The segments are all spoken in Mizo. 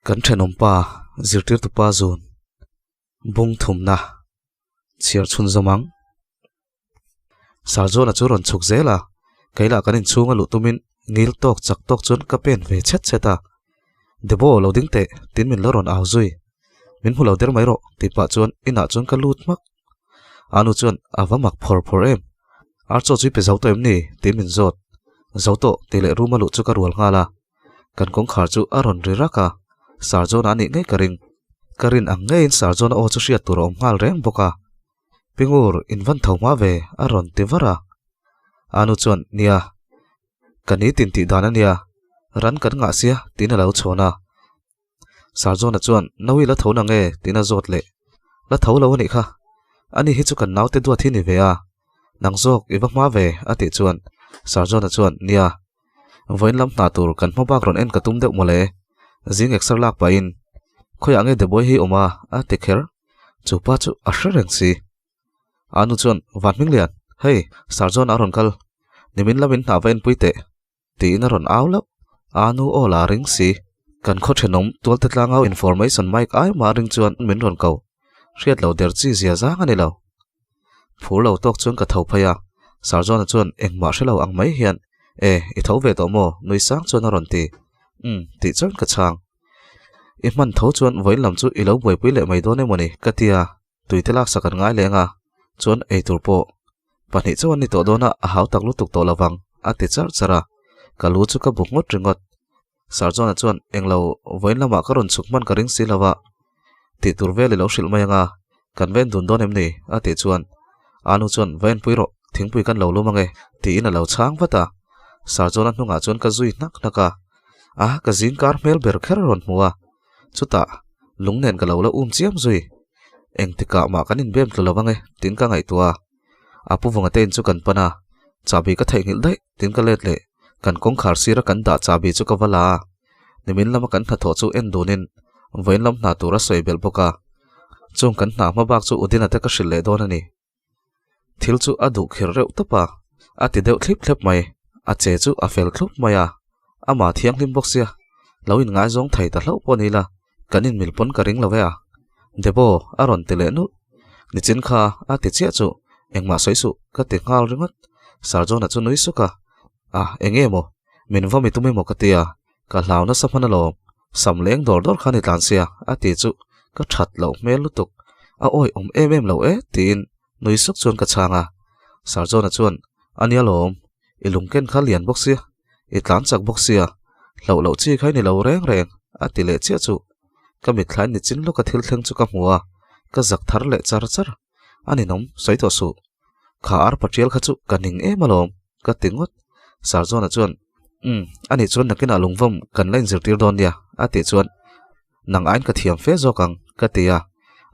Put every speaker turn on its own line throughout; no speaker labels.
Kan thenawm pa zirtirtu pa zun bung thumna chhiar chhun zawm ang. Sarjona chu rawn chhuk zel a, keilah kan inchhung a luh tumin ngil tawk chak tawk chuan ka pen ve chhet chhet a. Debo lo ding teh tin min lo rawn au zui. Min hmu lo der mai rawh tih pah chuan inah chuan ka lut hmak. Anu chuan a va mak phawr phawr em. Ar chaw chu i pe zo tawh em ni? Tiin min zawt. Zo tawh tih leh room a luh chu ka rual nghal a. Kan kawngkhar chu a rawn ri rak a, Sarjona a nih ngei ka ring. Ka rin ang ngeiin Sarjona aw chu hriat tur a awm nghal reng bawk a. Pingur, in van tho hma ve, a rawn ti var a. Anu chuan, Nia, ka ni tin tih dan a nia, ran kan ngah sia, tiin a lo chhawn a. Sarjona chuan, Nawi la tho nang e, tiin a zawt leh. La tho lo a nih kha, ani hi chu kan naute duat hi ni ve a, nang zawk i va hma ve, a tih chuan Sarjona chuan, Nia, Vawiin lam hna tur kan hma bak rawn en ka tum deuh mawle, zing exer lak pahin, Khawiah nge Deboi hi awm a? a ti kher. Chu pa chu a hre reng si. Anu chuan, Van Hminglian, hei, Sir John a rawn kal. Nimin lamin hna va enpui teh, tiin a rawn au lauh. Anu aw la ring si. Kan khaw thenawm tualte tlangau information mic ai mah ring chuan min rawn ko. Hriat lo der chi zia zang a ni lo. Phur lo tawk chuan ka tho phei a, Sarjona chuan engmah hre lo ang mai hian, E, i tho ve tawh maw? nui sang chuan a rawn ti. Umm, tih chuan ka chhang. I hman tho chuan vawiin lam chu i lo buaipui leh mai dawn emawni? ka ti a, tuite laksak an ngai leng a, chuan eitur pawh pahnih chauh an ni tawh dawn a, a hau tak lutuk tawh lovang, a ti charh charh a, ka lu chu ka bu nghut ringawt. Sarjona chuan englo vawiin lamah ka rawn chhuk hman ka ring si lo a, tih tur vel i lo hrilh mai anga, kan va en dun dawn em ni? a tih chuan Anu chuan va enpui rawh, thingpui kan lo lum ange tiin a lo chhang vat a. Sarjona hnungah chuan ka zui hnak hnak a, a ka zingkar hmel ber kher a rawn hmu a, chutah lung nen ka lo la um chiam zui. Engtikah mah kan inbem tlu lo ange tiin ka ngaihtuah a. A pu vunga te in chu kan pan a, chahbi ka theihnghilh daih tiin ka let leh kan kawngkhar sira kan dah chahbi chu ka va la a, nimin lama kan hnathawh chu en dunin vawiin lam hna tur a sawi belh bawk a, chung kan hna hma bak chu Udina te ka hrilh leh dawn a ni. Thil chu a duh khir reuh tawp a, a ti deuh thlip thlep mai, a che chu a fel thlup mai a, amah thianghlim bawk sia, lo inngaizawng thei ta hlauh pawh ni ila Kan inmil pawn ka ring lo e a. Debo a rawn ti leh nulh. Nichin kha a ti chiah chu engmah sawi suh ka ti nghal ringawt. Sir John-a chu nui suk a. A, eng nge maw? Min va mi tum emaw ka ti a. Ka hlau nasa hman alawm. Sam leng dawr dawr khan i tlan sia a ti chu ka that loh hmel lutuk. A awi awm em em lo e tiin nui suk chuan ka chhang a. Sir John-a chuan, A nia lawm, i lungken kha lian bawk sia. I tlan chak bawk sia, hlauh loh chi kha i ni lo reng reng, a ti leh chiah chu. Ka mitthlain nichin lawka thil thleng chu ka hmu a, ka zak thar leh char char. A ninawm, sawi tawh suh. Kha ar paṭial kha chu ka ning em alawm, ka ti ngawt. Sarjona chuan, Umm, anih chuan nakinah lungvawm kan la inzirtir dawn nia, a tih chuan, Nang aiin ka thiam fe zawk ang, ka ti a.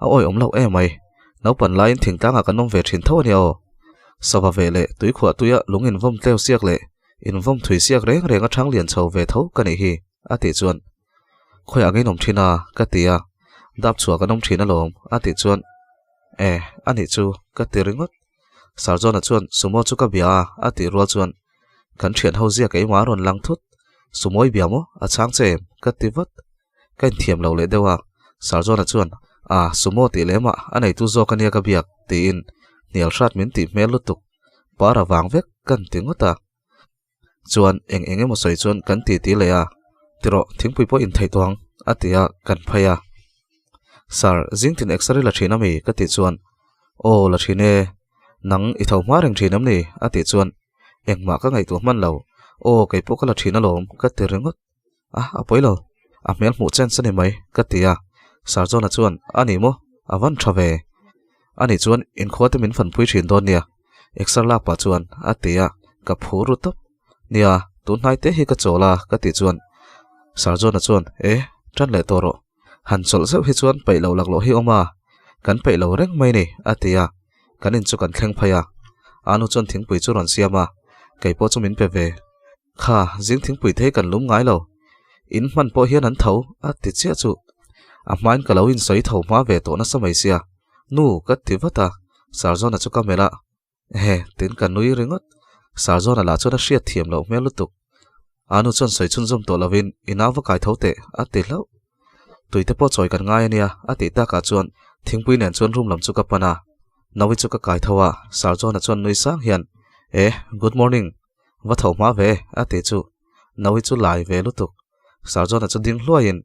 A awihawm loh em mai. Naupan laiin thingtlangah kan awm ve thin tho a nia aw. Sava ve leh tuikhuah tuia lung invawm tleu siak leh invawm thui siak reng reng a thang lian chho ve tho ka nih hi, a tih chuan. Khawiah ngei nawm thin a, ka ti a. Dap chhuah kan awm thin alawm, a tih chuan. E, a nih chu, ka ti ringawt. Sarjona chuan Sumo chu ka bia a, a tih rual chuan kan thian ho zia keimah a rawn lang thut. Sumo i bia maw? A chhang che em? Ka ti vat. Ka inthiam lo leh deuh a. Sarjona chuan, A, Sumo tih leh mah a neitu zawk a nia ka biak, tiin hnial hrat min tih hmel lutuk. Par a vang vek kan ti ngawt a. Chuan eng eng emaw sawi chuan kan ti ti leh a, Tirawh, thingpui pawh intheih tawh ang, a ti a, kan phei a. Sir, zing tin x-ray la thin a mi? ka tih chuan, Aw, la thin e. Nang, i tho hma reng thin em ni? a tih chuan, Engmah ka ngaihtuah hman lo. Aw, kei pawh ka la thin alawm, ka ti ringawt. A, a pawi lo. A hmel hmuh chance a ni mai, ka ti a. Sir John-a chuan, A ni maw? A van tha ve. A nih chuan inkhua te min fanpui thin dawn nia, exer lak pah chuan a ti a, ka phur ru tawp. Nia, tun hnai te hi ka chawl a, ka tih chuan Sir John-a chuan, E, tan leh tawh rawh. Han chawlh zeuh hi chuan peih loh laklawh hi awm a, kan peih lo reng mai ni, a ti a. Kan in chu kan thleng phei a. Anu chuan thingpui chu rawn siam a, kei pawh chu min pe ve. Kha, zing thingpui te hi kan lum ngai lo. In hman pawh hian an tho, a ti chiah chu. A hmain ka lo insawi tho hma ve tawh nasa mai sia. Nu, ka ti vat a, Sarzawna chu ka melh a. Ehe, tiin ka nui ringawt. Sarzawna lah chuan a hriat thiam loh hmel lutuk. Anu chuan sawi chhunzawm tawh lovin, I nau va kai tho teh, a ti hlauh. Tui te pawh chawi kan ngai a nia, a tih takah chuan thingpui nen chuan room lam chu ka pan a. Naui chu ka kai tho a, Sarzawna chuan nui sang hian, E, good morning. Va tho hma ve, a ti chu. Naui chu lai ve lutuk. Sarzawna chu ding hluaiin,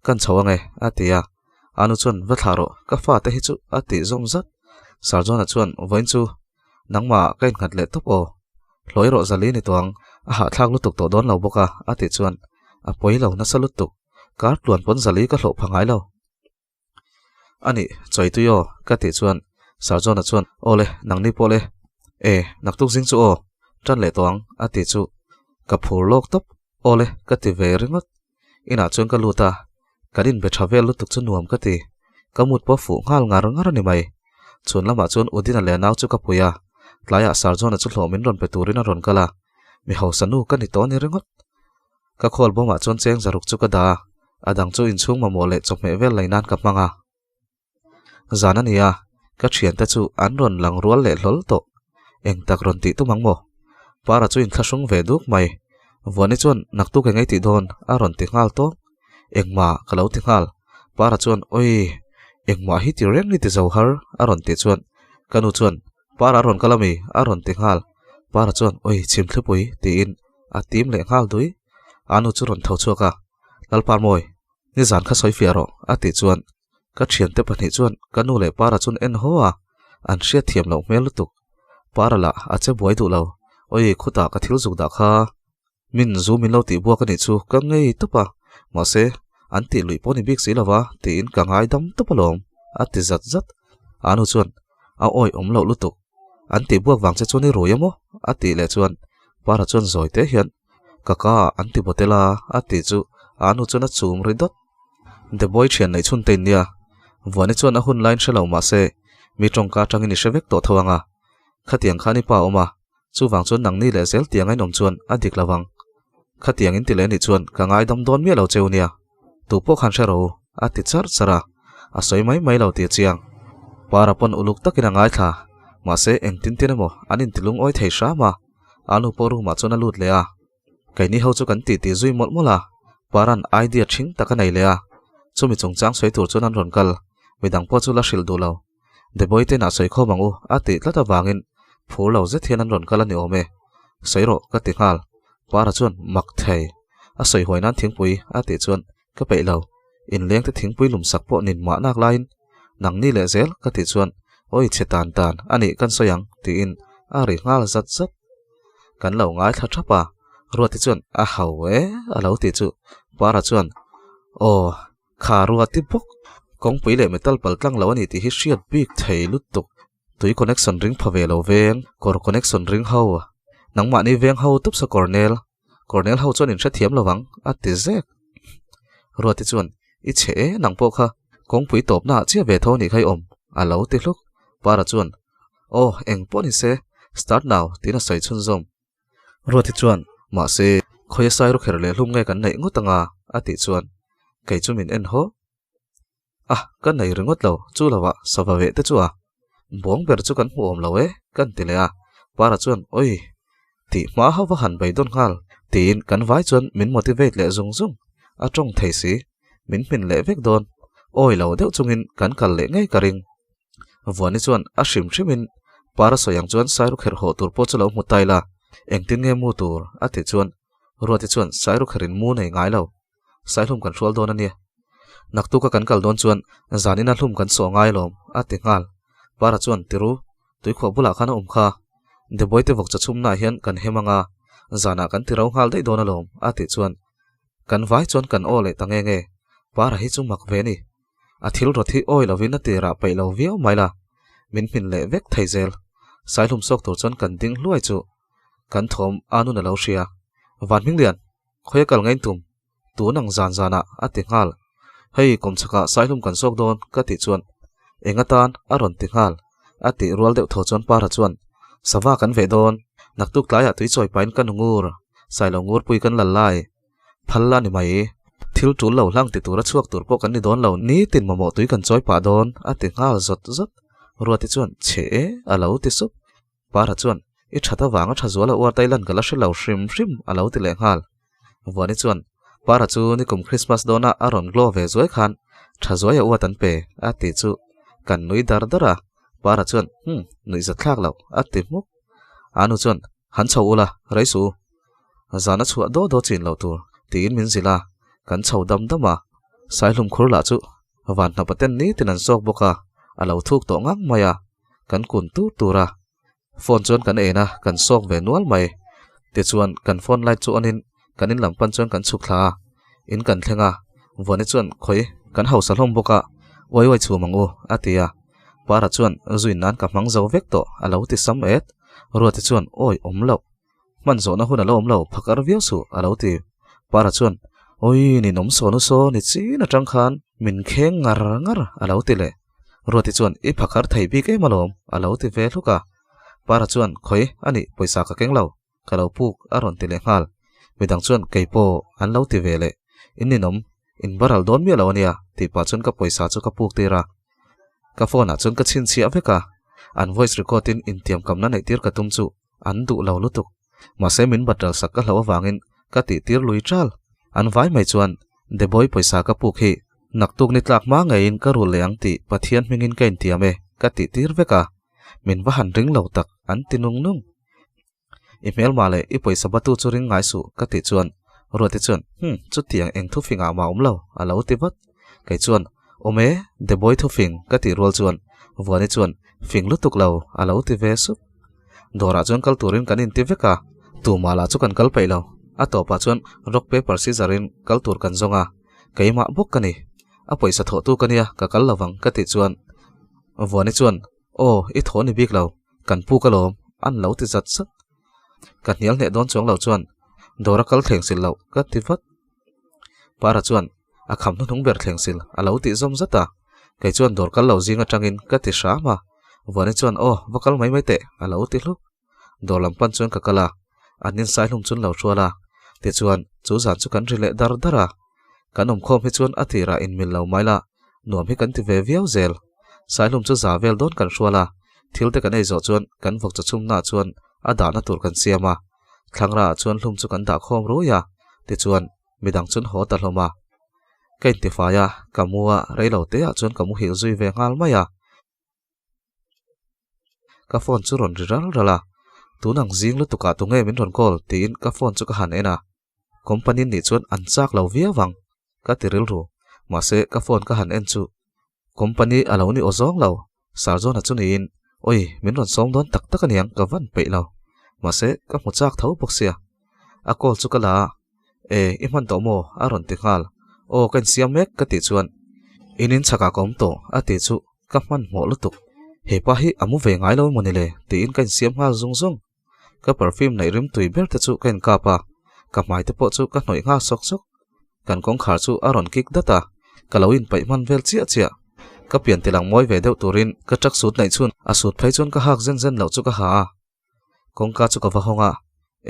Kan chho ange, a ti a. Anu chuan, Va thlah rawh, ka fate hi chu, a tih zawm zat. Sarzawna chuan, Vawiin chu, nangmah ka innghat leh tawp aw. Hlawi rawh zali ni tawh ang, a hahthlak lutuk tawh dawn lo bawk a, a tih chuan, A pawi lo nasa lutuk. Kar tluan pawn zali ka hlawh pha ngai lo. A nih, chawi tui aw, ka tih chuan Sarjona chuan, Aw le, nangni pawh le. E, naktuk zing chu aw, tan leh tawh ang, a ti chu ka phur lawk tawp. Aw le, ka ti ve ringawt. Inah chuan ka lut a, kan inbe tha vel lutuk chu nuam ka ti. Ka mut pawh fuh nghal ngar ngar a ni mai. Chhun lamah chuan Udina leh nau chu ka pui a, tlaiah Sarjona chu hlawh min rawn pe turin a rawn kal a, mi hausa nu ka ni tawh a ni ringawt. Ka khawl bawmah chuan cheng zaruk chu ka dah a, a dang chu inchhung mamawh leh chawhmeh vel lei nan ka hmang a. Zan a ni a, ka thiante chu an rawn lang rual leh hlawl tawh. Eng tak rawn tih tum ang maw? Para chu inthlahrung ve duk mai. Vuani chuan naktuk eng ei tih dawn a rawn ti nghal tawk. Engmah ka lo ti nghal. Para chuan Awii, engmah hi ti reng ni ti zo har a rawn tih chuan ka nu chuan Para a rawn kal ami? a rawn ti nghal. Para chuan, Oi, chhimthlipui, tiin a tim leh nghal dui. A nu chu rawn tho chhuak a, Lalparmawi, nizan kha sawi fiah rawh, a tih chuan ka thiante pahnih chuan ka nu leh Para chuan en haw a, an hriat thiam loh hmel lutuk. Para lah a che buai duh lo, Oi, khutah ka thil zuk dah kha. Min zu min lo tih buak a nih chu ka ngei tawp a, mahse an tih luih pawh ni bik si lova tiin ka ngai dam tawp alawm, a ti zat zat. Anu chuan, A awi awm loh lutuk, an tih buak vang che chuan i rui a maw? a tih leh chuan Para chuan zawi te hian, Ka ka an ti bawtel a, a tih chu Anu chuan a chum ri dawt. The boy thian neih chhun te in nia, Vuani chuan a hun laiin hre lo mahse mi tawngka atangin i hre vek tawh tho ang a, khatiang khan i pa awm a, Chuvang chuan nangni leh zel tiang a inawm chuan a dik lo vang. Khatiang in ti leh anih chuan ka ngaidam dawn miah lo cheu nia. Tu pawh khan hre ro, a ti charh charh a. A sawi mai mai lo tih a chiang. Para pawn uluk takin a ngaithla. Mahse engtin tin emaw an inti lungawi thei hram a. Anu pawh room ah chuan a lut leh a. Keini ho chu kan titi zui mawlh mawlh a, Paran idea ṭhing tak a nei leh a. Chumi chungchang sawi tur chuan an rawn kal. Midang pawh chu la hrilh duh lo. Deboi te inah sawi khawm ang u a tih tlat avangin phur lo zet hian an rawn kal a ni awm e. Sawi rawh ka ti nghal. Para chuan mak thei. A sawi huai nan thingpui a tih chuan ka peih lo. Inleng te thingpui lum sak pawh nin mah nak laiin nangni leh zel ka tih chuan awi chhe tan tan a nih kan sawi ang tiin a ri nghal zat zat. Kan lo ngaithla thap a, Ruati chuan a hau e a lo tih chu Para chuan aw Kha ruati bawk kawngpui leh metal pal tlang lo a ni tih hi hriat bik thei lutuk. Tui connection ring pha ve lo veng, kawr connection ring ho. Nangmahni veng ho tup sa Cornel. Cornel ho chuan in hrethiam lo ang, a ti zek. Ruati chuan, I chhe e, nang pawh kha kawngpui tawpna ah chiah ve tho a nih kha i awm, a lo ti hluk. Para chuan, Aw, eng pawh ni se, start now, tiin a sawi chhunzawm. Ruati chuan, Mahse, khawi a sai rukher leh hlum nge kan neih ngawt anga? a tih chuan, Kei chu min en haw. A, ka nei ringawt lo, chu lovah sava veh te chu a. Bawng ber chu kan hmu awm lo e, kan ti leh a. Para chuan, Oi, tih hma ho va han bei dawn nghal, tiin kan vai chuan min motivate leh zung zung. A tawng thei si, min hmin leh vek dawn. Awi lo deuh chungin kan kal leh ngei ka ring. Vuani chuan a hrim hrimin Para sawi ang chuan Sairukherh haw tur pawh chu lo hmu tai la, engtin nge mu tur? a tih chuan Ruati chuan Sairukherhin mu nei ngai lo, Saihlum kan hrual dawn a nia. Naktuka kan kal dawn chuan zanin a hlum kan sawh ngai alawm, a ti nghal. Para chuan Tiru, tuikhuah bulah khan a awm kha. Debawite vawk chawchhumnaah hian kan hem anga, zanah kan ti ro nghal daih dawn alawm, a tih chuan kan vai chuan kan aw leh ta nge nge. Para hi chu mak ve a ni. A thil rawt hi awi lovin a tirah peih lo viau mai la, min hmin leh vek thei zel. Saihlum sawk tur chuan kan ding hluai chu kan thawm a nun a lo hria. Van Hminglian, khawi a kal ngain tum? Tun ang zan zanah a ti nghal. Hei kawmchhakah Saihlum kan sawk dawn ka tih chuan eng atan a rawn ti nghal. A tih rual deuh tho chuan Para chuan, Sava kan veh dawn, naktuk tlaiah tui chawi pahin ka nu ngur. Sailo Ngurpui kan lal lai. Phal la ni mai. Thil tul lo hlang ti tura chhuak tur pawh kan ni dawn lo, nitin mamawh tui kan chawi pah dawn, a ti nghal zawt zawt. Ruati chuan, Chhe e, a lo ti sup. Para chuan, I that avanga tha zual a uar tai lan ka la hre lo hrim hrim, a lo ti leh nghal. Vuani chuan, Para chu nikum Christmas dawna a rawn glow ve zuai khan tha zuai a uat an pe, a ti chu kan nui dar dar a. Para chuan, Hum, nuih zat thlak loh, a ti hmuk. Anu chuan, Han chho ula, rei suh u. Zan a chhuah daw daw chin loh tur, tiin min zilh a, kan chho dam dam a. Saihlum khur lah chu van hnapa ten nitin an zawk bawk a, a lo thuk tawh ngang mai a, kan kun tur tur a. Phone chuan kan en a, kan sawk ve nual mai. Tichuan, kan phone light chu on in kan in lam pan chuan kan chhuk thla a, in kan thleng a, Vuani chuan khawi kan hausa hlawm bawk a, uai uai chhum ang u, a ti a. Para chuan zuin nan ka hmang zo vek tawh, a lo ti sam et. Ruati chuan awi awm loh. Hman zawhna hun a lo awm lo, phakar viau suh, a lo ti. Para chuan, Awi, ninawm sawn u saw, ni chin atang khan min kheng ngar ngar, a lo ti leh. Ruati chuan, I phakar thei bik em alawm, a lo ti ve hluk a. Para chuan, Khawi, a nih, pawisa ka keng lo, ka lo puk, a rawn ti leh nghal. Midang chuan, Kei pawh, an lo ti ve leh. In ninawm, in baral dawn miah lo a nia, tih pah chuan ka pawisa chu ka puk tir a. Ka phone ah chuan ka chhinchhiah vek a, an voice record in intiamkamna neih tir ka tum chu An duh lo lutuk. Mahse min batral sak ka hlauh avangin ka tih tir lui ṭal. An vai mai chuan Deboi pawisa ka puk hi naktuk ni tlak hma ngeiin ka rul leh ang tih Pathian hmingin ka intiam e ka tih tir vek a. Min va han ring lo tak an ti nung nung. I hmelma leh i pawisa batu chu ring ngai suh ka tih chuan Ruati chuan Hum chutiang eng thufingah mah awm lo a lo ti vat. Kei chuan Awm e, Deboi thufing ka tih rual chuan Vuani chuan Fing lutuk lo a lo ti ve sup. Dawrah chuan kal turin kan inti vek a, tumah lah chu kan kal peih lo. A tawpah chuan rock paper scissor in kal tur kan zawng a, keimah bawk ka ni. A pawisa thawhtu ka nia, ka kal lovang ka tih chuan Vuani chuan Aw, i thaw ni bik lo, kan puk alawm an lo ti zat zat. Ka hnial hneh dawn chuang lo chuan dawra kal thleng sil loh ka ti vat. Para chuan a kham hnuhnung ber thleng sil a lo tih zawm zat a, kei chuan dawr kal lo zing atangin ka ti hram a, Vuani chuan aw va kal mai mai teh a lo ti hluk. Dawr lam pan chuan ka kal a, an insai hlum chun lo hrual a, tichuan chu zan chu kan ri leh dar dar a, kan awmkhawm hi chuan a tirah inmil lo mai la, nuam hi kan ti ve viau zel. Saihlum chu za vel dawn kan hrual a, thil te kan ei zawh chuan kan vawk chaw chhumnaah chuan a dahna tur kan siam a, thlangraah chuan hlum chu kan dah khawm rui a, tichuan midang chuan haw ta hlawm a. Ka intifai a, ka mu a, reilo teah chuan ka muhil zui ve nghal mai a. Ka phone chu rawn ri ral ral a, tun ang zing lutukah tunge min rawn call tiin ka phone chu ka han en a. Company nih chuan an chak lo viau ang ka ti rilru, mahse ka phone ka han en chu company a lo ni aw zawng lo, Sarzawna chu niin awi min rawn sawm dawn tak tak aniang ka van peih lo, mahse ka hmu chak tho bawk sia. A call chu ka la a, E i hman tawh maw? a rawn ti nghal, aw ka insiam mek ka tih chuan in in chhakah ka awm tawh a tih chu ka hmanhmawh lutuk, hepa hi a mu ve ngai lo emaw ni le tiin ka insiam nghal zung zung. Ka perfume neih rim tui ber te chu ka inkap a, ka hmai te pawh chu ka hnawih nghal sawk sawk. Kan kawngkhar chu a rawn kik dat a, ka lo inpaih hman vel chiah chiah. Ka pian tilang mawi ve deuh turin ka truck suit neih chhun a suit phei chuan ka hak zen zen loh chu ka ha a. Kawngka chu ka va hawng a,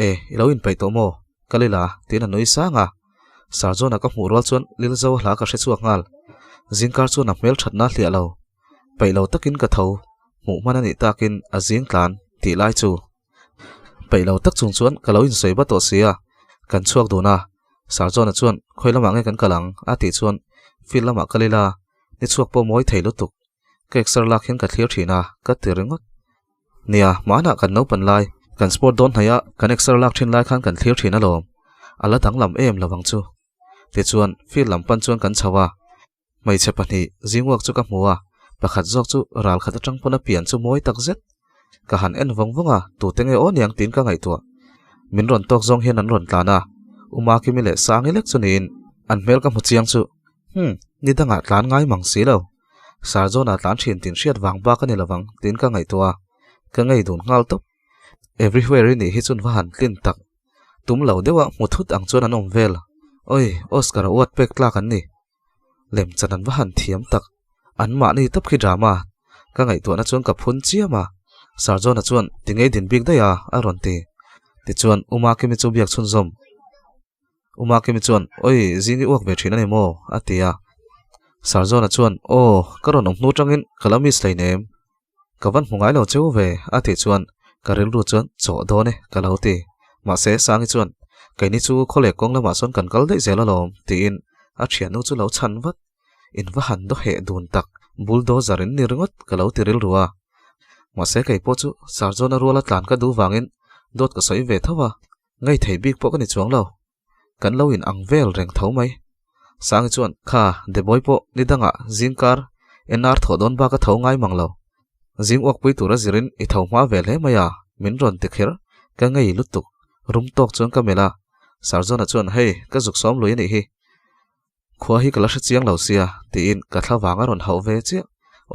E, i lo inpaih tawh maw? Ka lila, tiin a nui sang a. Sir John-a ka hmuh rual chuan Lilzo hla ka hre chhuak nghal. Zingkar chuan a hmel thatna a hliah lo. Peih lo takin ka tho, hmuh hman a nih takin a zing tlan tih lai chu. Peih lo tak chung chuan ka lo insawi va tawh si a, kan chhuak dun a. Sir John-a chuan khawi lamah nge kan kal ang? a tih chuan field lamah kal ila, ni chhuak pawh mawi thei lutuk. Ka exer lak hian ka thlir thin a, ka ti ringawt. Nia, hmanah kan naupan lai, kan sport dawn hnaih a, kan exer lak thin lai khan kan thlir thin alawm. A la danglam em lovang chu. Tichuan, field lam pan chuan kan chho a. Hmeichhe pahnih zingwak chu ka hmu a, pakhat zawk chu ral khat atang pawn a pian chu mawi tak zet. Ka han en vawng vawng a, tute nge aw niang tiin ka ngaihtuah. Min rawn tawk zawng hian an rawn tlan a, Uma Kimi leh Sangi lek chu niin an hmel ka hmu chiang chu, Hmm, ni dangah tlan ngai mang si lo. Sir John-a tlan thin tin hriat vang bak a ni lovang tiin ka ngaihtuah a, ka ngei dun nghal tawp. Everywhere i nih hi chun va han tlin tak. Tum lo deuha hmu thut ang chuan an awm vel. Oi, Oscar-a uat pek tlak an ni. Lem chan an va han thiam tak. An mahni tawp khi drama. Ka ngaihtuahna chuan ka phun chiam a. Sir John-a chuan ti ngei din bik daih a, a rawn ti. Tichuan, U Makimi chu biak chhunzawm. U Makimi chuan, Oi, zing i uak ve thin a ni maw? a ti a. Sarzawna chuan, Aw, ka rawn awm hnu tangin ka la miss hleinem. Ka van hmu ngai lo cheu ve, a tih chuan ka rilru chuan chawh dawn e ka lo ti. Mahse, Sangi chuan, Keini chu khawleh kawng lamah sawn kan kal daih zel alawm, tiin a thiannu chu lo chhan vat. In va han daw heh dun tak, bulldozer in ni ringawt ka lo ti rilru a. Mahse, kei pawh chu Sarzawna ruala tlan ka duh vangin dawt ka sawi ve tho a, ngei thei bik pawh ka ni chuang lo. Kan lo in ang vel reng tho mai. Sangi chuan, Kha, Deboi pawh ni dangah zingkar NR thawh dawn bak a tho ngai mang lo. Zing uakpui tura zirin i tho hma ve hle mai a, min rawn ti kher. Ka ngei lutuk. Rum tawk chuan ka melh a. Sarzawna chuan, Hei, ka zuk sawm lui a nih hi. Khua hi ka la hre chiang lo sia, tiin ka thla vang a rawn hauh ve chiah.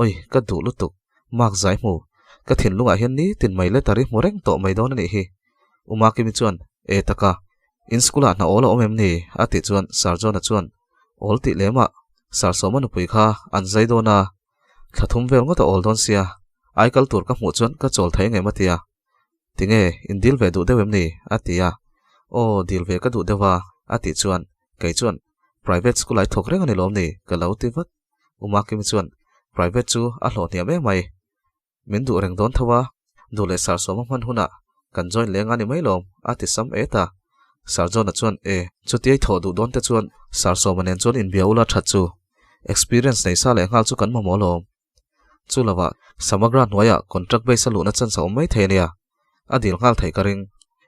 Oi, ka duh lutuk. Mark zai hmu. Ka thinlungah hian nitin mai letter i hmu reng tawh mai dawn a nih hi. U Makimi chuan, E taka, in school-ah hna awl a awm em ni? a tih chuan Sir John-a chuan, Awl tih lemah, Sir Sawma nupui kha an zai dawn a, thla thum vel ngawt a awl dawn sia, ai kal tur ka hmuh chuan ka chawl thei ngei ma tia. Tinge, in dil ve duh deuh em ni? a ti a. Aw, dil ve ka duh deuh a, a tih chuan, kei chuan, Private school-ah i thawk reng a ni lawm ni? ka lo ti vat. U Makimi chuan, Private chu a hlawh hniam em mai. Min duh reng dawn tho a, duh leh sar sawma hman hunah kan join leng a ni mai lawm, a ti sam et a. Sir John-a chuan, E, chutia i thawh duh dawn te chuan sar sawma nen chuan inbia ula that chu. Experience nei sa leh nghal chu kan mamawh lawm. Chu lovah Samagra hnuaiah contract base a luhna chance a awm mai thei a nia. A dil nghal theih ka ring.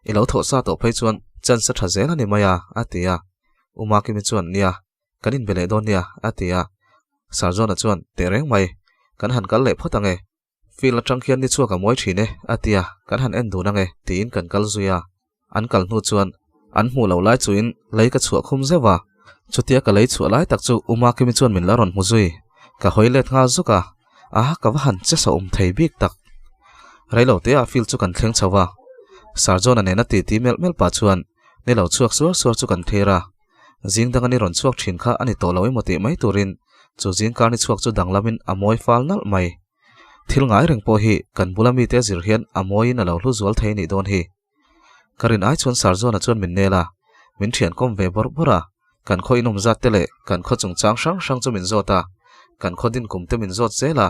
I lo thawh sa tawh phei chuan chance a tha zel a ni mai a, a ti a. U Makimi chuan, Nia, kan inbe leh dawn nia, a ti a. Sir John-a chuan, Teh reng mai, kan han kal leh phawt ang e. Field atang khian ni chhuak a mawi thin e, a ti a, kan han en dun ang e, tiin kan kal zui a. An kal hnu chuan an hmuh loh lai chuin lei ka chhuah khum zeuh a, chutia ka lei chhuah lai tak chu U Makimi chuan min la rawn hmu zui. Ka hawi let nghal zuk a, a ka va han che sawm thei bik tak. Reilo teah field chu kan thleng chho a, Sir John-a nena titi melh melh pah chuan ni lo chhuak suar suar chu kan thlir a. Zing danga ni rawn chhuak thin kha a ni tawh lo emaw tih mai turin chu zingkar ni chhuak chu danglamin a mawi fal nalh mai. Thil ngai reng pawh hi kan bula mite a zir hian a mawiin a lo hlu zual thei nih dawn hi. Ka rin ai chuan Sarzawna chuan min nel a, min thian kawm ve bawrh bawrh a, kan khaw inawm zat te leh kan khaw chungchang hrang hrang chu min zawt a, kan khaw din kum te min zawt zel a,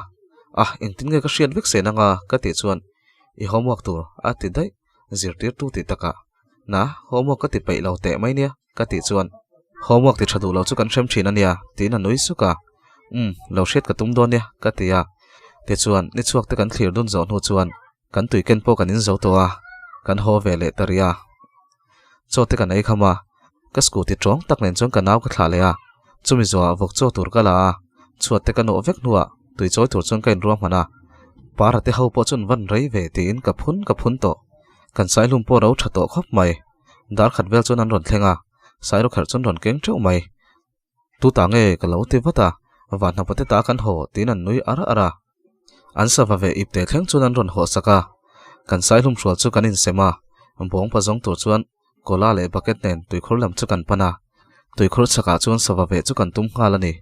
ah engtin nge ka hriat vek sen anga ka tih chuan i homework tur a ti daih zirtirtu tih takah. Na, homework ka ti peih lo teh mai nia, ka tih chuan, Homework ti tha duh lo chu kan hrem thin a nia, tiin a nui suk a. Umm, lo hriat ka tum dawn nia, ka ti a. Tichuan, ni chhuak te kan thlir dun zawh hnu chuan kan tui ken pawh kan in zo tawh a, kan haw ve leh ta rih a. Chaw te kan ei kham a, ka scooty tawng tak nen chuan ka nau ka thlah leh a, chumi zawhah vawk chaw tur ka la a, chhuat te ka nawh vek hnuah tui chawi tur chuan ka inruahman a. Para te ho pawh chuan van rei ve tiin ka phun ka phun tawh. Kan saihlum pawh ro tha tawh khawp mai. Dar khat vel chuan an rawn thleng a, Sairo kherh chuan rawn keng teuh mai. Tuta nge ka lo ti vat a, van hnapa te ta kan haw tiin an nui ar ar a. An sava ve ip te thleng chuan an rawn haw sak a. Kan saihlum hrual chu kan insem a, bawng pa zawng tur chuan Kola leh bucket nen tuikhur lam chu kan pan a. Tuikhur chhakah chuan sava ve chu kan tum nghal a ni.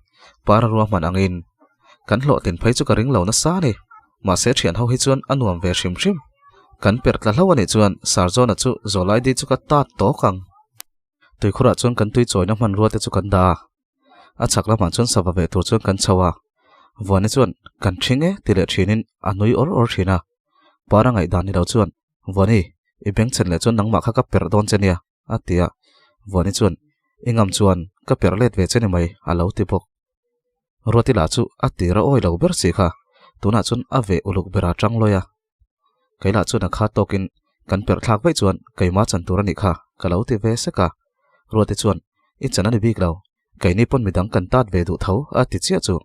Para ruahman angin kan hlawhtlin phei chu ka ring lo nasa a ni. Mahse thian ho hi chuan a nuam ve hrim hrim. Kan perh tla hlo a nih chuan Sarzawna chu Zawlai di chu ka tat tawk ang. Tuikhurah chuan kan tui chawina hmanrua te chu kan dah a. A chhak lamah chuan sava ve tur chuan kan chho a. Vuani chuan kan thing e ti leh thinin a nui awr awr thin a. Para ngaihdan ni lo chuan Vuani, i bengchhen leh chuan nangmah kha ka perh dawn che nia a ti a. Vuani chuan i ngam chuan ka perh let ve che ni mai a lo ti bawk. Ruati lah chu a tir a awi lo ber si kha, tunah chuan a veh uluk ber a tang lawi a. Kei lah chuan a kha tawkin kan perh thlak vaih chuan keima chan tur a nih kha ka lo ti ve sek a. Ruati chuan, I chan a ni bik lo, keini pawn midang kan tat ve duh tho a ti chiah chu.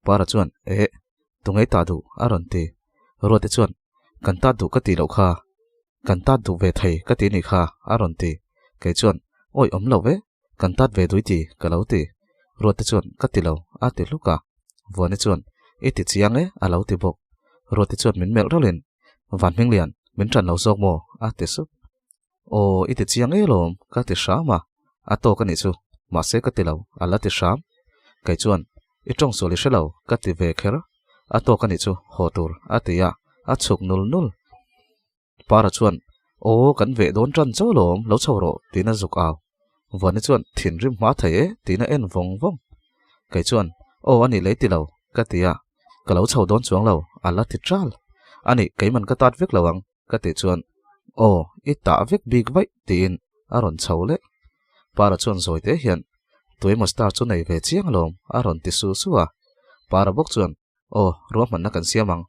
Para chuan, Eh, tungei tah duh a rawn ti. Ruati chuan, Kan tat duh ka tih loh kha, kan tat duh ve thei ka ti nih kha a rawn ti. Kei chuan, Awi awm lo ve, Kan tat ve dui ti ka lo ti. Ruate chuan ka ti lo a ti hluk a. Vuani chuan i ti chiang e a lo ti bawk. Ruate chuan min melh ralhin Van Hminglian min ṭan lo zawk maw a ti sup. Aw i ti chiang e lawm ka ti hram a. A tawk a nih chu mahse ka ti lo a la ti hram. Kei chuan i ṭawng sual i hre lo ka ti ve kher. A tawk a nih chu haw tur a ti a, a chhuk nul nul. Para chuan, Aw, kan veh dawn tan chauh alawm, lo chho rawh, tiin a zuk au. Vuani chuan, Thinrim hma thei e, tiin a en vawng vawng. Kei chuan, Aw, a nih lei ti lo, ka ti a. Ka lo chho dawn chuang lo, a la ti ṭal. A nih, keiman ka tat vek lo ang, ka tih chuan, Aw, i tah vek bik vaih, tiin a rawn chho leh. Para chuan zawi te hian, Tuemaw star chu nei ve chiang alawm, a rawn ti su su a. Para bawk chuan, Aw, ruahmanna kan siam ang.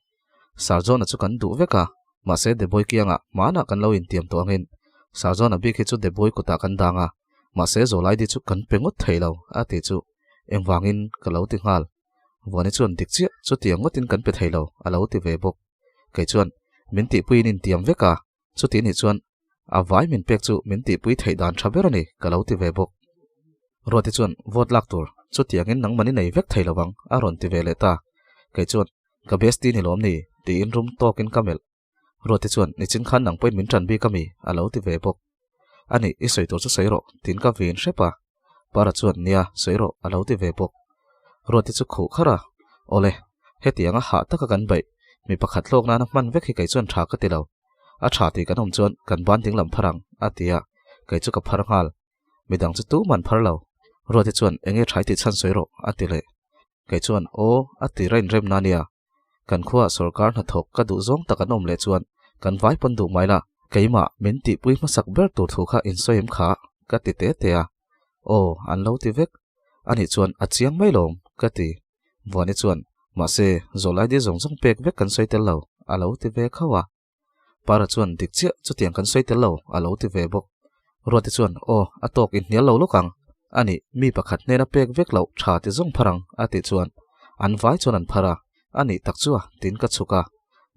Sarjona chu kan duh vek a, mahse Deboi kiangah hmanah kan lo intiam tawh angin Sarjona bik hi chu Deboi kutah kan dang a, mahse Zawlaidi chu kan pe ngawt thei lo, a ti chu engvangin ka lo ti nghal. Vuani chuan dik chiah chutiang ngawtin kan pe thei lo, a lo ti ve bawk. Kei chuan min tihpuiin intiam vek a, chuti nih chuan a vai min pek chu min tihpui theih dan tha ber a ni, ka lo ti ve bawk. Ruati chuan vote lak tur chutiangin nangmahni nei vek thei lovang a rawn ti ve leh ta. Kei chuan ka bestie ni lawm ni tiin rum tawkin ka melh. Ruati chuan nichin khan nang pawhin min ṭan bik a mi a lo ti ve bawk. A nih i sawi tur chu sawi rawh tiin ka vin hrep a. Para chuan nia sawi rawh a lo ti ve bawk. Ruati chu khuh kharh a, Awle, hetianga hah taka kan baih mi pakhat hlawk nana hman vek hi kei chuan ṭha ka ti lo. A ṭha tih kan awm chuan kan ban dinglam phar ang a ti a, kei chu ka phar nghal. Midang chu tuman phar lo. Ruati chuan enge ṭhai tih chhan sawi rawh a ti leh. Kei chuan aw a ti rain rem na nia. Kan khuaah sorkar hnathawk ka duh zawng tak an awm leh chuan kan vai pawn duh mai la. Keimah min tihpui hmasak ber tur thu kha insawi em kha ka ti te te a. Aw an lo ti vek. Anih chuan a chiang mai lawm ka ti. Vuani chuan mahse zawlaidi zawng zawng pek vek kan sawi tel lo a lo ti ve khauh a. Para chuan dik chiah chutiang kan sawi tel lo a lo ti ve bawk. Ruati chuan aw a tawk inhnial lo lawk ang a nih mi pakhat hnena pek vek loh tha ti zawng phar ang a tih chuan an vai chuan an phar a, a nih tak chu a tiin ka chhuk a.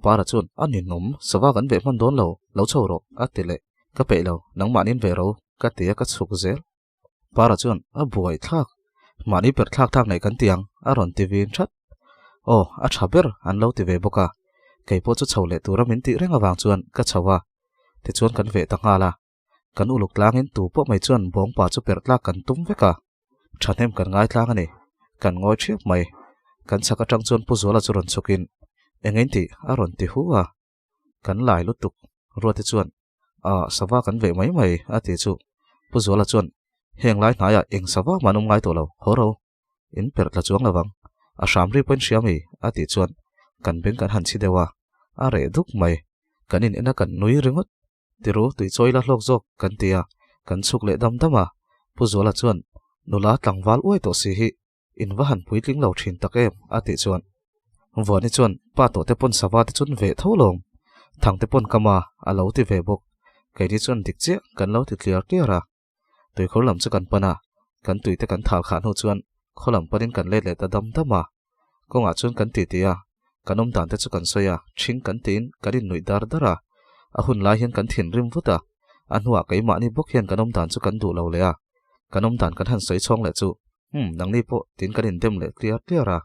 Para chuan a ninawm sava kan veh hman dawn lo, lo chho rawh a ti leh. Ka peih lo, nangmahniin ve ro ka ti a ka chhuk zel. Para chuan a buai thlak, mahni per thlak thlak neih kan ti ang a rawn ti vin that. Aw, a tha ber an lo ti ve bawk a, kei pawh chu chho leh tura min tih reng avang chuan ka chho a, tichuan kan veh ta nghal a. Kan uluk tlangin tu pawh mai chuan bawngpa chu perh tlak kan tum vek a, thahnem kan ngai tlang a ni, kan ngawi thiap mai. Kan chhak atang chuan Pu Zuala chu rawn chhukin, Eng in tih? a rawn ti hu a. Kan lai lutuk, Ruati chuan, Ah, sava kan veh mai mai, a ti chu. Pu Zuala chuan, Heng lai hnaiah eng sava mah an awm ngai tawh lo, haw ro. In perh tla chuang lovang. A hram ri pawhin hria mi, a tih chuan kan beng kan han chhi deuh a, a reh duk mai. Kan in en a kan nui ringawt. Tiru, tui chawi la hlawk zawk, kan ti a, kan chhuk leh dam dam a. Pu Zuala chuan, Nula tlangval uai tawh si hi, In va han puitling lo thin tak em? a tih chuan Vuani chuan pa tawh te pawn sava te chun ve tho lawm, thang te pawn ka ma a lo ti ve bawk. Keini chuan dik chiah kan lo ti tliar tliar a. Tuikhur lam chu kan pan a, kan tui te kan thal khah hnu chuan khaw lam panin kan let leh ta dam dam a. Kawngah chuan kan titi a, kan awm dan te chu kan sawi a, ṭhing kan tiin kan innuih dar dar a. A hun lai hian kan thinrim vut a, a hnuah keimahni bawk hian kan awm dan chu kan duh lo leh a, kan awm dan kan han sawi chhawng leh chu Umm, nangni pawh tiin kan indem leh tliar tliar a.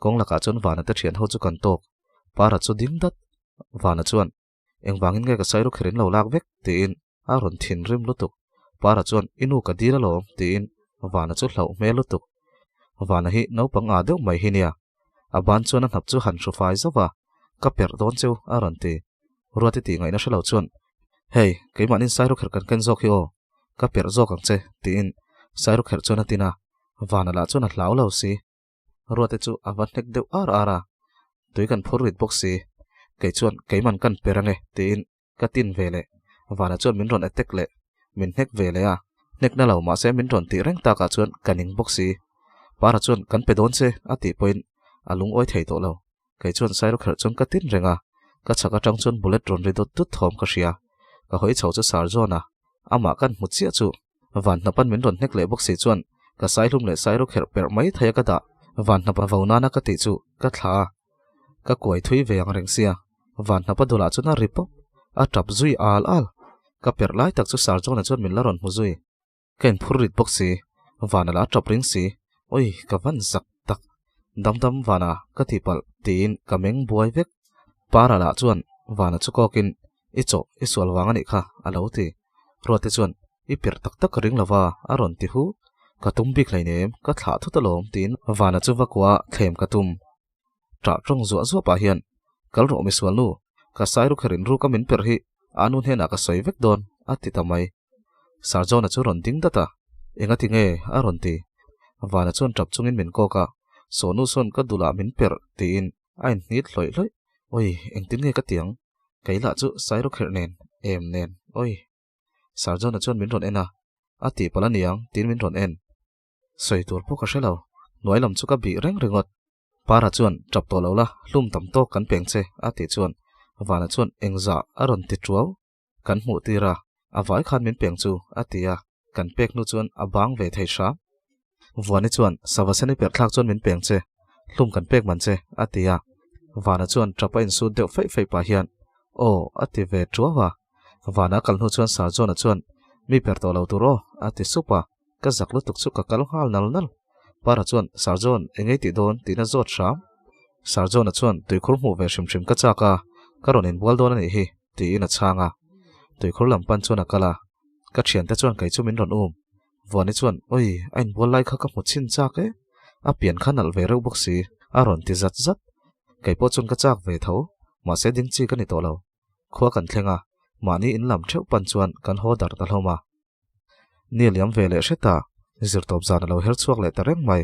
Kawng lakah chuan Vana te thian ho chu kan tawk. Para chu ding dat. Vana chuan, Engvangin nge ka sairu kher in lo lak vek? tiin a rawn thinrim lutuk. Para chuan, I nu ka dil alawm, tiin Vana chu hlauh hmel lutuk. Vana hi naupang aa deuh mai hi nia. A ban chuan a hnap chu han hru fai zauh a, Ka perh dawn cheu, a rawn ti. Ruati tih ngaihna hre lo chuan, Hei, keimahnin sairu kher kan ken zawk hi aw. Ka perh zawk ang che, tiin Sairu kherh chuan a tin a, Vana lah chuan a hlau lo si. Ruate chu a va hnek deuh ar ar a, tui kan phur rit bawk si. Kei chuan keiman kan per ange, tiin ka tin ve leh. Vana chuan min rawn attack leh, min hnek ve leh a, hnek na lo mahse min rawn tih reng takah chuan ka ning bawk si. Para chuan kan pe dawn che, a tih pawhin a lungawi thei tawh lo. Kei chuan Sairu kherh chuan ka tin reng a, ka chhak atang chuan bullet rawn ri dawt dut thawm ka hria. Ka hawi chho chu Sir John-a, amah kan hmu chiah chu van hnapan min rawn hnek leh bawk si chuan ka saihlum leh Sairu kherh perh mai thei a ka dah van hnap a vo nana ka tih chu ka thla a, ka kuai thui ve ang reng sia. Van hnapa dulah chuan a ri pawp, a tap zui al al. Ka perh lai tak chu Sir John-a chuan min la rawn hmu zui. Ka inphur rit bawk si, Vana lah a tap ring si, Oi, ka van zak tak, dam dam Vana ka ti palh tiin ka meng buai vek. Para lah chuan Vana chu kawkin, I chawh, i sual vang a nih kha, a lo ti. Ruate chuan, I pirh tak tak ka ring lova, a rawn ti hu. Ka tum bik hleinem, ka thlah thut alawm tiin Vana chu va kuah thlem ka tum. Ṭah ṭawng zuah zuah pah hian, Kal rawh misual nu, ka sairu kher in ruka min perh hi. Anu hnenah ka sawi vek dawn, a ti ta mai. Sir John-a chu rawn ding dat a, Engati nge? a rawn ti. Vana chuan tap chungin min kawk a, Sawnu sawn ka dulah min perh, tiin a inhnit hlawih hlawih. Oi, engtin nge ka ti ang? Kei lah chu Sairawkherh nen, em nen, oi. Sir John-a chuan min rawn en a, A tih palh a niang, tiin min rawn en. Sawi tur pawh ka hre lo, hnuai lam chu ka bih reng ringawt. Para chuan, Tap tawh lo la, hlum tam tawk kan peng che, a tih chuan Vana chuan engzah a rawn ti tuau. Kan hmuh tir a, a vai khan min peng chu, a ti a, kan pek hnu chuan a bang ve thei hram. Vuani chuan, Sava sen i perh thlak chuan min peng che, hlum kan pek man che, a ti a. Vana chuan tap a insut deuh feih feih pah hian, Aw, a ti ve tuau a. Vana a kal hnu chuan Sir John-a chuan, Mi per tawh lo tur aw, a ti sup a. Ka zak lutuk chu ka kal nghal nal nal. Para chuan, Sir John, eng ei tih dawn? tiin a zawt hram. Sir John-a chuan, Tuikhur hmuh ve hrim hrim ka chak a, ka rawn inbual dawn a nih hi, tiin a chhang a. Tuikhur lam pan chuan a kal a. Ka thiante chuan kei chu min rawn um. Vuani chuan, Oi, a inbual lai kha ka hmu chhin chak e. A pian kha nalh ve reuh bawk si, a rawn ti zat zat. Kei pawh chuan ka chak ve tho, mahse ding chi ka ni tawh lo. Khua kan thleng a, mahni in lam theuh pan chuan kan haw darh ta hlawm a. Ni a liam ve leh hret a, zirtawp zan a lo her chhuak leh ta reng mai.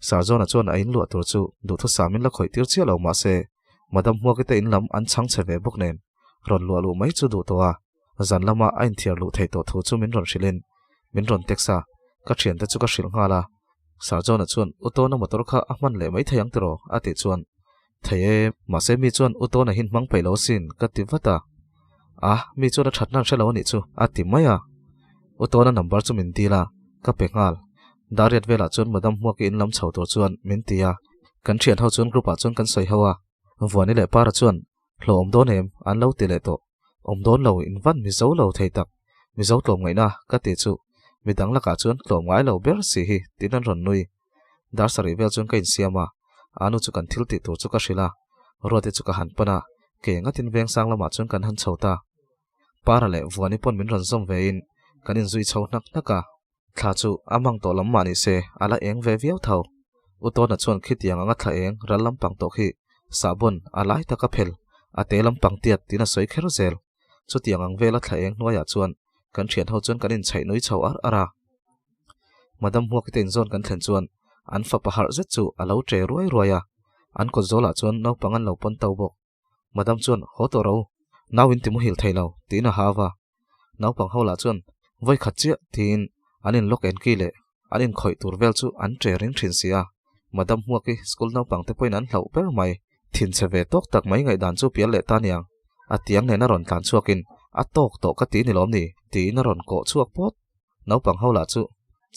Sarjona chuan a in luah tur chu duhthusam in la khawih tir chiah lo mah se, Madam Hmuaki te in lam an chhang chhe ve bawk nen, rawn luah luh mai chu duh tawh a, zan lama a inthiar luh theih tawh thu chu min rawn hrilh in min rawn text a, ka thiante chu ka hrilh nghal a. Sarjona chuan U Tawna motor kha a hman leh mai thei ang tiraw? a tih chuan Thei e, mahse mi chuan U Tawna hin hmang peih lo asin ka ti vat a. A, mi chuan a that nan hre lo anih chu a ti mai a. U Tawna number chu min dil a, ka pe nghal. Dariat velah chuan Madam Hmuaki in lam chho tur chuan min ti a. Kan thian ho chuan group ah chuan kan sawi ho a. Vuani leh Para chuan hlawh awm dawn em an lo ti leh tawh. Awm dawn lo in van Mizo lo thei tak. Mizo tlawmngaihna ka ti chu midang lakah chuan tlawm ngai lo ber si hi tiin an rawn nui. Dar sarih vel chuan ka insiam a, Anu chu kan thil tih tur chu ka hrilh a, Ruati chu ka han pan a, ke ngatin veng sang lamah chuan kan han chho ta. Para leh Vuani pawn min rawn zawm vein kan inzui chho hnak hnak a, thla chu a mang tawh lam mah ni se a la eng ve viau tho. U Tawna chuan khitiang anga thla eng ral lampang tawh khi sahbawn a lai tak a phel, a te lampang tiat tiin a sawi kher zel. Chutiang ang vela thla eng hnuaiah chuan kan thian ho chuan kan inchhaih nui chho ar ar a. Madam Hmuaki te inzawn kan thlen chuan an fapa harh zet chu a lo tre ruai ruai a, an kawt zawlah chuan naupang an lo pawn to bawk. Madam chuan, Haw tawh ro, nau in ti muhil thei lo, tiin a hau a. Naupang ho lah chuan, Vawi khat chiah, tiin an in lock en ki leh an inkhawih tur vel chu an tre ring thin si a. Madam Hmuaki school naupang te pawhin an hlauh ber mai. Thinchhe ve tawk tak mai ngaihdan chu pial leh ta niang. A tiang nen a rawn tlan chhuakin, A tawk tawh ka ti ni lawm ni? tiin a rawn kawh chhuak pawt. Naupang ho lah chu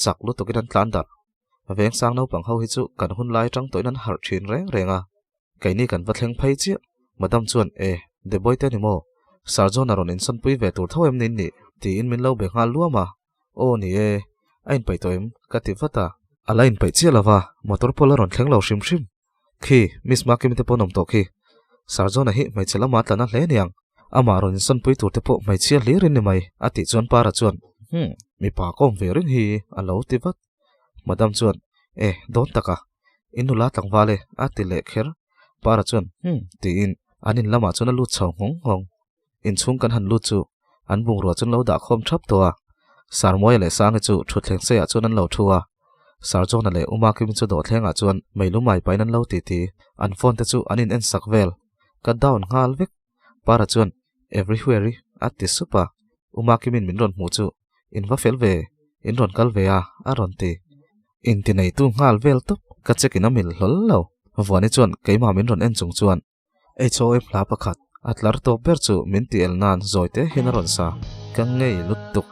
chak lutukin an tlan darh. Vengsang naupang ho hi chu kan hun lai atang tawhin an harh thin reng reng a. Keini kan va thleng phei chiah. Madam chuan, E, Deboy te ni maw? Sir John a rawn insawnpui ve tur tho em ni nih? Tiin min lo be nghal luam a. Aw ni e, a inpeih tawh em? Ka ti vat a. A la inpeih chiah lo va, motor pawh la rawn thleng lo hrim hrim. Khi, Miss Makimi te pawh an awm tawh khi. Sir John-a hi hmeichhe lama tlan a hle niang. Amah rawn insawnpui tur te pawh hmeichhia hlir in ni mai, a tih chuan Para chuan, Hum, mipa ka awm ve reng hi, a lo ti vat. Madam chuan, E, dawn taka, in nula tlangval e, a ti leh kher. Para chuan, Hum, tiin an in lamah chuan a lut chho nghawng nghawng. Inchhung kan han lut chu an bungrua chu an lo dah khawm thap tawh a, Sarmuaia leh Sangi chu thutthleng seiah chuan an lo thu a, Sarjona leh Uma Kimi chu dawhthlengah chuan meilumai pahin an lo titi, an phone te chu an in en sak vel. Ka down nghal vek. Para chuan Everywhere-i a ti sup a, Uma Kimin min rawn hmuh chu in va fel ve, in rawn kal ve a, a rawn ti. Inti neitu nghal vel tawp, ka check in a mil hlawl lo. Vuani chuan keimah min rawn en chung chuan HOM hla pakhat a tlar tawp ber chu min ti el nan zawi te hian a rawn sa. Ka ngei lutuk.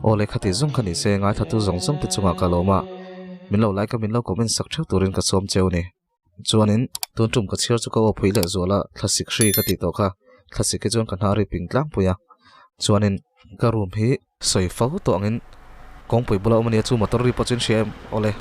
Aw le khati zawng kha ni se ngaithla tu zawng zawng te chungah ka lawm a, min lo like a min lo comment sak theuh turin ka sawm cheu ni. Chuanin tun tum ka chhiar chu ka aw phui leh zual a thlasik hri ka tih tawh kha thlasik hi chuan ka hna ri ping tlangpui a. Chuanin ka room hi sawi fo tawh angin kawngpui bula awm a nia chu motor ri pawh chu in hria em? Aw le.